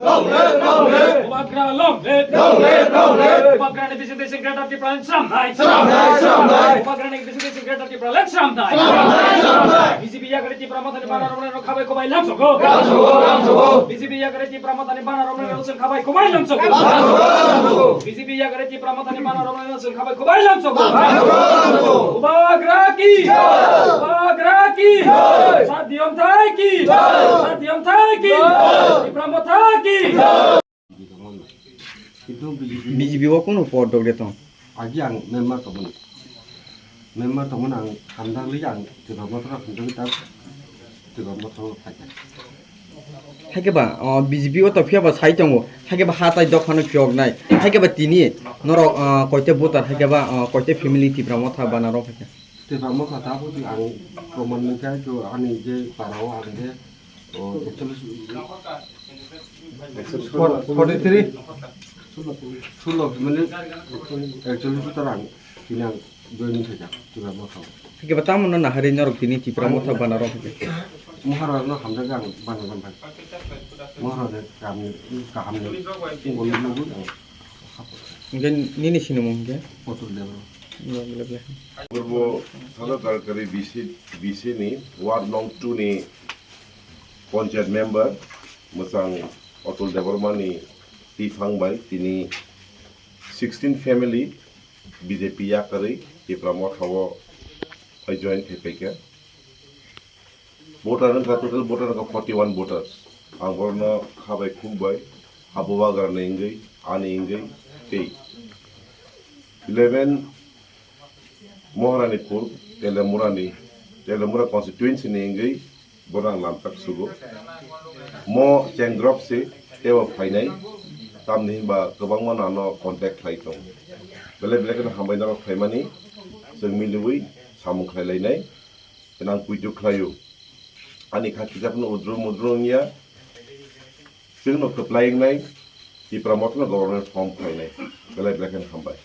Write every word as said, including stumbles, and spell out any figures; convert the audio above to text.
Long live, long live. Bubagra long live. Long live, long live. Bubagrani bising bising Greater Tipraland sramnai. Sramnai, sramnai. Bubagrani bising bising Greater Tipraland sramnai. Sramnai, sramnai. B J P yakarwi Tipra Mothani bana romnai no khabai khwbai langsogo. Langsogo, langsogo. B J P yakarwi Tipra Mothani bana romnai no chwng khabai khwbai langsogo. Langsogo, langsogo. B J P yakarwi Tipra Mothani bana romnai no chwng khabai khwbai langsogo. Langsogo, langsogo. Bubagra ki. Jai. Bubagra ki. Jai. Sadiyong thai ki. Jai. Sadiyong thai ki. Jai. Tipra Motha ki. Jai. Kintu B J P B J P o kunu podok de tong? Agi ang member tongmani. Member tongmani ang hamjakli ang Tipra Motha hamjakli ta Tipra Motha o phaikha. Haikhe ba, o, B J P o to phiya ba sai tongo. Haikhe ba hatai dophano phiyoknai. Haikhe ba tini norok, o, koite voter haikhe ba, o, koite family Tipra Motha bana rok haikhe. Tipra Motha ta bo ang proman nangkha to ani je para o ang je, o, actually Forty three. Sulo family actually voter ang tini ang joining khaikha Tipra Motha o. Haikhe ba tamo no naharwi norok tini Tipra Motha bana rok haikhe. Mohara no hamjakgwi ang bana bana. Mohara de kaham ni, kaham ni. Ungkol ni nugwi ang. Hingke nini sinimung hingke? Atul Debbarma. Belai belai. Purbo Thana Tarkari B C, B C ni Ward Nong two ni Panchayat member mwchang Atul Debbarma ni tiphang bai tini sixteen family B J P yakarwi Tipra Motha o phai join khai phaikha. Voter wngkha, total voter wngkha forty one voters. Ang borokno kha bai khuk bai, abo bagra ni wngwi, ani wngwi tei eleven Moharanipur, Telemurani, Telemura constituency ni wngwi borok ang lamtak sugo. Mo chengdrop se tebo phainai, tamni hinba kwbangma no ano contact khlai tongo. Belai belai kheno hambai norok phaimani, chwng miliwi samung khlai lainai. Ang puitu khlaio. Ani kha kijaphano udru mudru wngya. Chwngno kwplai wngnai, Tipra Mothano government form khlainai. Belai belai kheno hambai.